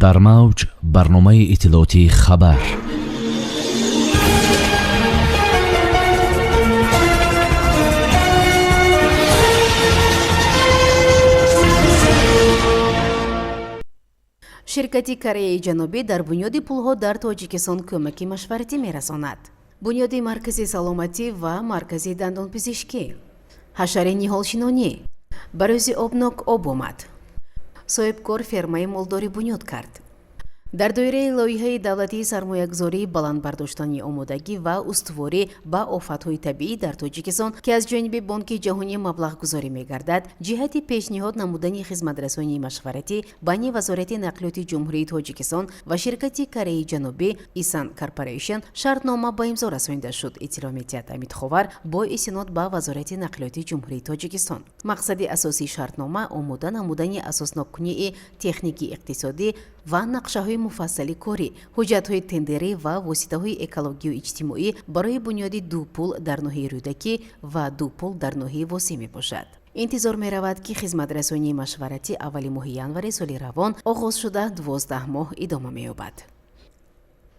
Дар мавҷ барномаи иттилоотии «Хабар». Ширкати Кореяи Ҷанубӣ дар бунёди пулҳо дар Тоҷикистон кӯмаки машваратӣ мерасонад. Бунёди маркази саломатӣ ва маркази дандонпизишкӣ, ҳашари ниҳолшинонӣ. Ба Рӯзи Обнок об омад. Соҳибкор фермаи молдорӣ бунёд кард. Дар доираи лоиҳаи давлатии сармоягузории баланд бардоштани омодагӣ ва устуворӣ ба офатҳои табиӣ дар Тоҷикистон, ки аз ҷониби Бонки Ҷаҳонӣ маблағгузорӣ мегардад, ҷиҳати пешниҳод намудани хизматрасонии машваратӣ байни Вазорати нақлиёти Ҷумҳурии Тоҷикистон ва ширкати Кореяи Ҷанубӣ «Исан Корпорейшн» шартнома ба имзо расонида шуд, иттилоъ медиҳад Амидховар бо истинод ба Вазорати нақлиёти Ҷумҳурии Тоҷикистон. Мақсади асосии шартнома омода намудани асосноккунии техникии иқтисодӣ ва нақшаҳои муфассали корӣ, ҳуҷҷатҳои тендерӣ ва воситаҳои экологию иҷтимоӣ барои бунёди ду пул дар ноҳияи Рӯдакӣ ва ду пул дар ноҳияи Восеъ мебошад. Интизор меравад, ки хизматрасонии машваратӣ аввали моҳи январи соли равон оғоз шуда, 12 моҳ идома меёбад.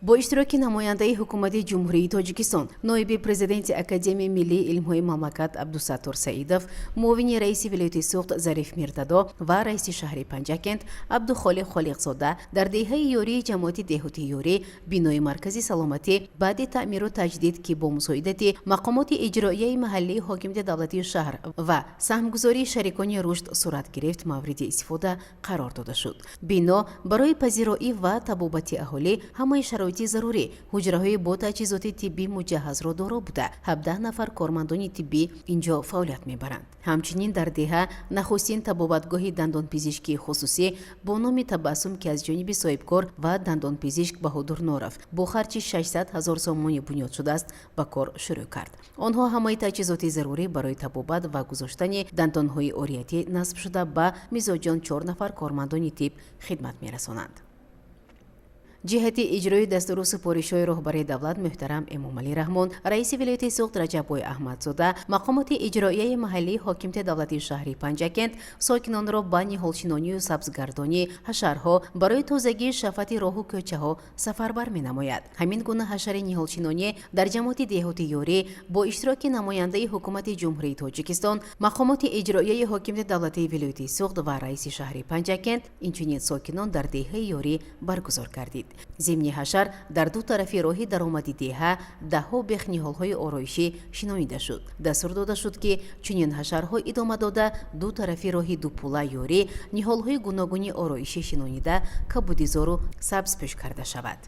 Бо иштироки намояндаи ҳукумати Ҷумҳурии Тоҷикистон, ноиби президенти Академияи миллии илмҳои мамлакат Абдусаттор Саидов, муовини раиси вилояти Суғд Зариф Мирдадо ва раиси шаҳри Панҷакент Абдухолиқ Холиқзода дар деҳаи Ёрии ҷамоати деҳоти Ёрӣ бинои маркази саломатӣ баъди таъмиру таҷдид, ки бо мусоидати мақомоти иҷроияи маҳаллии ҳокимияти давлатии шаҳр ва саҳмгузории шарикони рушд сурат гирифт, мавриди истифода қарор дода шуд. Бино барои пазироӣ ва табобати аҳолӣ ҳамаи шароити зарурӣ, ҳуҷраҳои бо таҷҳизоти тиббӣ муҷаҳҳазро доро буда, 17 нафар кормандони тиббӣ инҷо фаъолият мебаранд. Ҳамчунин дар деҳа нахустин табобатгоҳи дандонпизишкии хусусӣ бо номи «Табассум», ки аз ҷониби соҳибкор ва дандонпизишк Баҳодур Норов бо харҷи 600 ҳазор сомонӣ бунёд шудааст, ба кор шурӯъ кард. Онҳо ҳамаи таҷҳизоти зарурӣ барои табобат ва гузоштани дандонҳои ориятӣ насбшуда, ба мизоҷон чор нафар кормандони тиб хидмат мерасонанд. Ҷиҳати иҷрои дастуру супоришҳои роҳбари давлат муҳтарам Эмомалӣ Раҳмон, раиси вилояти Суғд Раҷаббой Аҳмадзода, мақомоти иҷроияи маҳаллии ҳокимияти давлатии шаҳри Панҷакент сокинонро ба ниҳолшинонию сабзгардонӣ, ҳашарҳо барои тозагии шафати роҳу кӯчаҳо сафарбар менамояд. Ҳамин гуна ҳашари ниҳолшинонӣ дар ҷамоати деҳоти Ёрӣ бо иштироки намояндаи ҳукумати Ҷумҳурии Тоҷикистон, мақомоти иҷроияи ҳокимияти давлатии вилояти Суғд ва раиси шаҳри Панҷакент, инчунин сокинон дар деҳаи Ёрӣ баргузор гардид. Зимни ҳашар дар ду тарафи роҳи даромади деҳа даҳҳо бех ниҳолҳои ороишӣ шинонида шуд. Дастур дода шуд, ки чунин ҳашарҳо идома дода, ду тарафи роҳи дупула Ёрӣ ниҳолҳои гуногуни ороишӣ шинонида, кабудизору сабзпӯш карда шавад.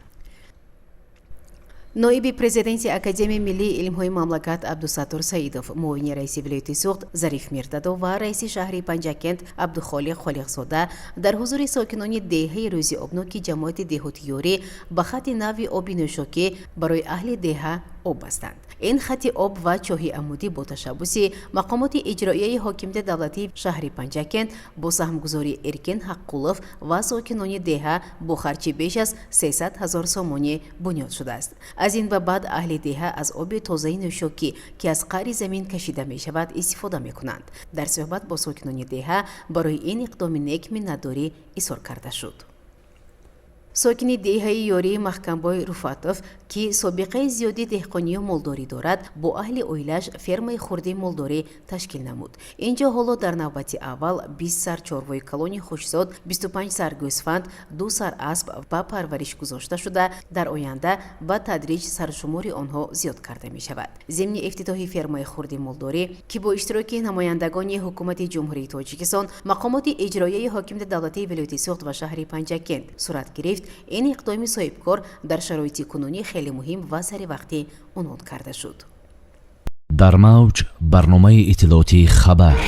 Ноиби президенти Академияи миллии илмҳои мамлакат Абдусаттор Саидов, муовини раиси вилояти Суғд Зариф Мирдадов ва раиси шаҳри Панҷакент Абдухолиқ Холиқзода дар ҳузури сокинони деҳаи Рӯзи Обноки ҷамоати деҳоти Ёрӣ ба хати нави оби нӯшокӣ барои аҳли деҳа об бастанд. Ин хати об ва чоҳи амудӣ бо ташаббуси мақомоти иҷроияи ҳокимияти давлатии шаҳри Панҷакент бо саҳмгузории Эркин Ҳаққулов ва сокинони деҳа бо харҷи беш аз 300 ҳазор сомонӣ бунёд шудааст. Аз ин ба баъд аҳли деҳа аз оби тозаи нӯшокӣ, ки аз қаъри замин кашида мешавад, истифода мекунанд. Дар суҳбат бо сокинони деҳа барои ин иқдоми нек миннатдорӣ изҳор карда шуд. Сокини деҳаи Ёрии Маҳкамбой Руфатов, ки собиқаи зиёди деҳқонию молдорӣ дорад, бо аҳли оилааш фермаи хурди молдорӣ ташкил намуд. Ин ҷо ҳоло дар навбати аввал 20 сар чорвои калони хушзод, 25 сар гӯсфанд, ду сар асп ба парвариш гузошта шуда, дар оянда ба тадриҷ саршумори онҳо зиёд карда мешавад. Зимни ифтитоҳи фермаи хурди молдорӣ, ки бо иштироки намояндагони ҳукумати Ҷумҳурии Тоҷикистон, мақомоти иҷроияи ҳокимияти давлатии вилояти Суғд ва шаҳри Панҷакент сурат гирифт, ин иқдоми соҳибкор дар шароити кунунӣ хеле муҳим ва саривақтӣ унвон карда шуд. Дар мавҷ барномаи иттилоотии «Хабар».